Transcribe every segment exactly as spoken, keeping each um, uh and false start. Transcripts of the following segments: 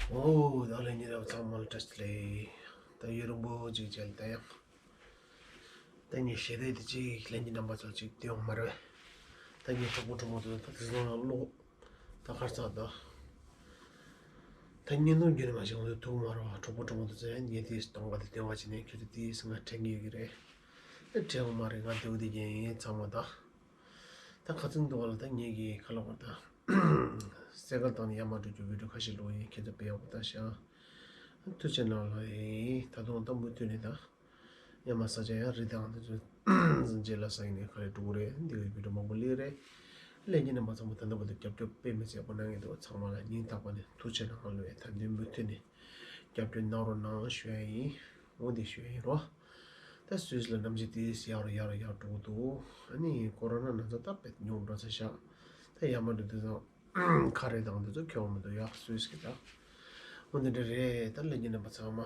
ཨོ་ད་ལྷན་རྒྱས་རྣམ་པ་ཚང་མ་ལ་བཀྲ་ཤིས་བདེ་ལེགས། ད་ཡུན་རིང་པོ་ཅིག་མཇལ། ད་ཡང་ད་ངས་ཞལ་རས་དེ་ཅིག་ལྷན་རྒྱས་རྣམ་པ་ཚོ་ཅིག་སྟོན་ཡོང་མ་རེད། ད་ངའི་གྲོགས་པོ་གྲོགས་མོ་དེ་ཚོ་ད་དེ་ཚོ་ལ་ཀློག་ད་ཁར་ཚ་ད། ད་བརྙན་ཐུང་བརྒྱུད་ནས་མ་བྱུང་དུས་ཐུག་མ་རོགས། གྲོགས་པོ་གྲོགས་མོ་དེ་ཚོ་ཡང་ངས་དེ་སྟོན་ག་དེ་སྟོན་ག་བྱས་ནས་ཁྱོད་ཚོ་དེ་སྔ་དྲན་གྱི་ཡོད་ཀྱི་རེད། ཨེ་དྲན་ཡོང་མ་རེད། ང་དེ་འུ་དེ་རྒྱན་ཡིན་ཚང་མ་ད། ད་ཁ་ཚིག་འདུག་བ་ལ་ད་ངེད་ཀྱི་ཁ་ལོ་བ་ད། སེ་གལ་བཏང་ནས་ཡར་མར་འགྲོ་རྒྱུ་བི་ཌིའོ་ཁ་ཤས་ལོག་ཡིན། ཁྱེད་ཚོ་དཔེ་ཡག་པོ་ལྟ་ཤག་ཐུགས་རྗེ་གནང་ལ་ཡིན། ད་དུང་ད་མུ་མཐུད་ནས་ད། ཡར་མར་ས་ཆ་ཡང་རི་དང་དེ་ཚོ་རྗེས་ལ་ས་ཡིན་ནས་ག་རེ་འགྲོ་གི་རེད། འདི་གའི་བི་ཌིའོ་མང་པོ་སླེབས་རེད། ལྷན་རྒྱས་རྣམ་པ་ཚང་མ་ད་ལྟ་བར་དུ་རྒྱབ་སྐྱོར་དཔེ་མི་སྲིད་པོ་གནང་གི་འདུག་ཚང་མ་ལ་སྙིང་ཐག་པ་ནས་ཐུགས་རྗེ་གནང་ལ་ཡིན། ད་དུང་མུ་མཐུད་ནས་རྒྱབ་སྐྱོར་གནང་རོགས་གནང་ཞུ་ཡ་ཡིན། འོ་འདི་ཞུ་ཡ་ཡིན་རོ། ད་སུད་སི་ལ་གནམ་གཤིས་དེ་ཡར་རུ་ཡར་རུ་ཡར་འགྲོ་གི་འདུག་ཨ་ནི་ཀོ་རོ་ན་ན་ཚ་ད་དཔེ་ཉུང་འགྲོ་ཚར་ཤག་ད་ཡར་མར་འགྲོ་དུས་ཙང་ཁ་རས་དང་དེ་ཚོ་གྱོན་མི་འདུག་ཡག་སུད་སི་གི་ད། འོ་འདི་འདྲ་རེད། ད་ལྷན་རྒྱས་རྣམ་པ་ཚང་མ་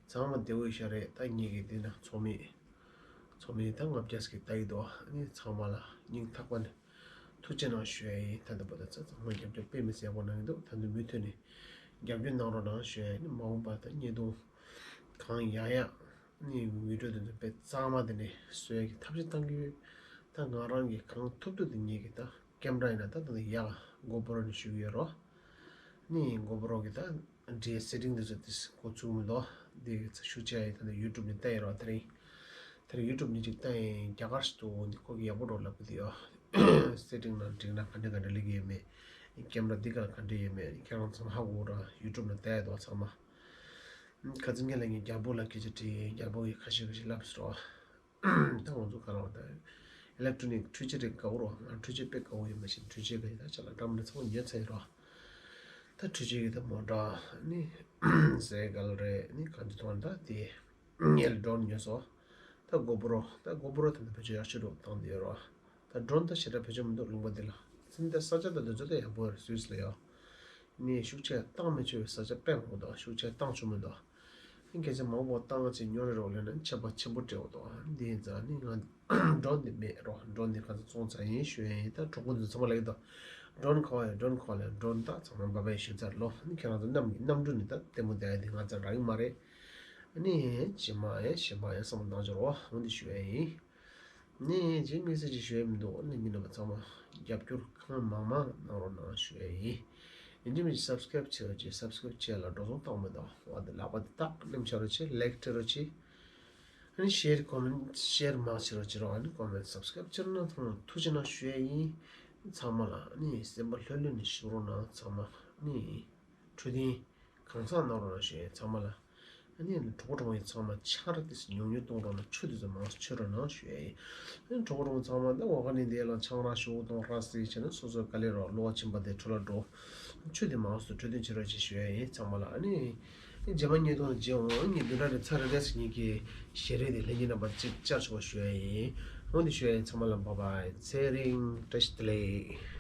ཚང་མ་བདེ་པོ་ཡོད་ཤག་རེད། ད་ངེད་ཀྱི་འདི་ན་ཚོགས་མི་ཚོགས་མི་ད་ལྔ་བརྒྱ་ཞིག་ལྟ་ཡི་འདུག་ཨ་ནི་ཚང་མ་ལ་སྙིང་ཐག་པ་ནས་ཐུགས་རྗེ་གནང་ཞུ་ཡ་ཡིན། ད་ལྟ་བར་དུ་ཚང་མ་རྒྱབ་སྐྱོར་དཔེ་མི་སྲིད་པོ་གནང་གི་འདུག་ད་དུང་མུ་མཐུད་ནས་རྒྱབ་སྐྱོར་གནང་རོགས་གནང་ཞུ་ཡ་ཡིན། མ་འོངས་པར་ད་བརྙན་ཐུང་གང་ཡག་ཡག་ནི་བི་ཌིའོ་དེ་ཚོ་དཔེ་གཙང་མ་དེ་ནས་བཟོ་ཡ་གི་ཐབས་ཤེས་བཏང་གི་ཡོད། ད་ང་རང་གིས་གང་ཐུབ་ཐུབ་དེ་ངེད་ཀྱི་ད་ཀེམ་ར་ཡིན་ན་ད་ད་ཡག་གོ་པོ་རོ་ནས་ཞུ་གི་ཡོད་རོ། ནི་གོ་པོ་རོ་གི་ད་འདྲའི་སེ་ཊིང་དེ་ཚོ་དེ་འགོ་ཚུགས་མི་འདུག་དེ་ཤུགས་ཆེ་ཡ་ཡིན། ད་ད་ཡུ་ཊུབ་ནས་བལྟ་ཡི་རོ། དེ་རིང་དེ་རིང་ཡུ་ཊུབ་ནས་ཅིག་བལྟ་ཡིན། རྒྱ་གར་ཞིག་འདུག་འདི་ཁོ་གི་ཡག་པོ་འགྲོ་ལབ་གི་འདུག་ཡོད། སེ་ཊིང་ནང་འགྲིག་ན་ག་འདྲ་ག་འདྲ་སླེབས་ཀྱི་ཡོད་མེད། ཀེམ་ར་འདི་ག་ལ་ག་འདྲ་ཡོད་མེད་ཁྱེད་རང་ཚང་མ་ཧ་གོ་ར། ཡུ་ཊུབ་ནང་བལྟ་ཡ་འདུག་ཚང་མ། ཁ་ཚིག་ངེད་ལ་ངས་རྒྱལ་པོ་ལ་སྐད་ཆ་དྲིས། རྒྱལ་པོ་གིས་ཁ་ཤས་ཁ་ཤས་ལབ་སོང་། ད་ང་ཚོ་ག་ལ་བ་ད་ཨི་ལེག་ཊོ་ནིག་འཕྲུལ་ཆས་རིགས་དགའ་པོ་རོ། ང་འཕྲུལ་ཆས་དཔེ་དགའ་པོ་ཡོད་མ་ཤེས། འཕྲུལ་ཆས་ག་ཡི་ད་ཆ་ལ་འདྲ་མི་འདྲ་ཚང་མ་ཉོས་ཚར་ཡི་རོ། ད་འཕྲུལ་ཆས་ཀྱི་ད་མོ་ཊ་ནི་སེ་གལ་རེད། ནི་ག་འདི་ཐོག་ད་དེ་ངས་ཌོ་རོན་ཉོས་སོང་། ད་གོ་པོ་རོ། ད་གོ་པོ་རོ་ད་ད་བེད་སྤྱོད་ཡག་ཤོས་རོ་བཏང་དེ་ཡོད་རོ། ད་ཌོ་རོན་ད་ཞེ་དྲག་བེད་སྤྱོད་མི་འདུག་ལུང་པ་འདི་ལ། ཚིན་ད་ས་ཆ་ད་འདི་ཚོ་ད་ཡག་པོ་རེད། སུད་སི་ལ་ཡོད། ནི་ཤུགས་ཆེ་བཏང་མི་ཆོག་པའི་ས་ཆ་དཔེ་མང་པོ་འདུག་ཤུགས་ཆེ་བཏང་ཆོག་མི་འདུག་ཨ་ནི་སྐད་ཆ་མང་པོ་བཏང་ཅིག་ཉོ་རེ་རོགས་ལེན་ན་ཆད་པ་ཆེན་པོ་སྤྲད་འོ་འདུག་འདི་ཡིན་ཙང་ནི་ང་ཌོ་རོན་འདི་མེད་རོགས། ཌོ་རོན་འདི་ག་ཚོད་བཙོང་ཚར་ཡིན་ཞུ་ཡ་ཡིན། ད་གྲོགས་པོ་འདི་ཚང་མ་ལ་གི་འདུག་ཌོ་རོན་ཁོ་ཡ་ཌོ་རོན་ཁོ་ལ་ཌོ་རོན་ད་ཚང་མ་འབའ་འབའ་ཞུ་ཚར་ལོ། ཨ་ནི་ཁྱེད་རང་ཚོ་གནམ་གནམ་གྲུ་ནི་ད་ལྟད་མོ་བསྡད་ཡ་འདི་ང་ཚོ་རག་གི་མ་རེད། ཨ་ནི་ཇི་མ་ཡ་ཞི་མ་ཡ་བསམ་བློ་བཏང་ཆོག་རོགས། འོ་འདི་ཞུ་ཡ་ཡིན། ནས་རྗེས་དམིགས་བསལ་ཅིག་ཞུ་ཡ་མི་འདུག་ཨ་ནི་མི་རྣམ་པ་ཚང་མ་རྒྱབ་སྐྱོར་གང་མང་མང་གནང་རོགས་གནང་ཞུ་ཡ་ཡིན། ཡིན་གཅིག་མིན་གཅིག་སབ་སི་ཀ་རེབ་བྱེད་རོགས་གྱིས། སབ་སི་ཀ་རེབ་བྱས་ལ་འགྲོ་སོང་བཏང་མི་འདུག་འོ་དེ་ལག་པ་དེ་ཏག་ནེམ་བྱ་རོགས་གྱིས། ལའིཀ་སྤྲད་རོགས་གྱིས། ཨ་ནི་ཤེར་ཀོ་མེན་ཤེར་མང་བྱེད་རོགས་གྱིས་རོགས། ཨ་ནི་ཀོ་མེན་སབ་སི་ཀ་རེབ་བྱེད་རོགས་གནང་། ཚང་མ་ཐུགས་རྗེ་གནང་ཞུ་ཡ་ཡིན། ཚང་མ་ལ་ཨ་ནི་སེམས་པ་ལྷོད་ལྷོད་ནས་བཞུགས་རོགས་གནང་། ཚང་མ་ཨ་ནི་འཕྲོད་བསྟེན་གང་ཟག་གནང་རོགས་གནང་ཞུ་ཡ་ཡིན། ཚང་མ་ལ། ཨ་ནི་གྲོགས་པོ་གྲོགས་མོ་ཡིན་ཚང་མ་ཆང་རག་དེ་ཚོ་ཉུང་ཉུང་གཏོང་རོགས་གནང་། ཆུ་དེ་ཚོ་མང་ཙམ་མཆོད་རོགས་གནང་ཞུ་ཡ་ཡིན། ཨ་ནི་གྲོགས་པོ་གྲོགས་མོ་ཚང་མ་ད་འོ་ག་ནས་འདི་ལ་ཆང་རག་ཞོག་གཏོང་རག་ཟིག་བྱས་ན་སོ་སོ་དཀའ་ལས་རོགས། གློ་བ་ཕྱིན་པ་དེ་འཕྲོ་བརླག་འགྲོ། ཆུ་དེ་མང་ཙམ་འཕྲོད་བསྟེན་བྱེད་རོགས་ཞེས་ཞུ་ཡ་ཡིན་ཚང་མ་ལ། ཨ་ནི་རྗེས་མ་བརྙན་ཐུང་ལ་མཇལ་འོང་། ངས་འདི་འདྲ་རེ་ཚར་རེ་རེ་ཞིག་ངེད་ཀྱི་ཞལ་རས་དེ་ལྷན་རྒྱས་རྣམ་པ་ཅིག་བཅར་ཆོག་ཞུ་ཡ་ཡིན། འོ་འདི་ཞུ་ཡ་ཡིན། ཚང་མ་ལ་བྷའི་བྷའི། ཚེ་རིང་བཀྲ་ཤིས་བདེ་ལེགས།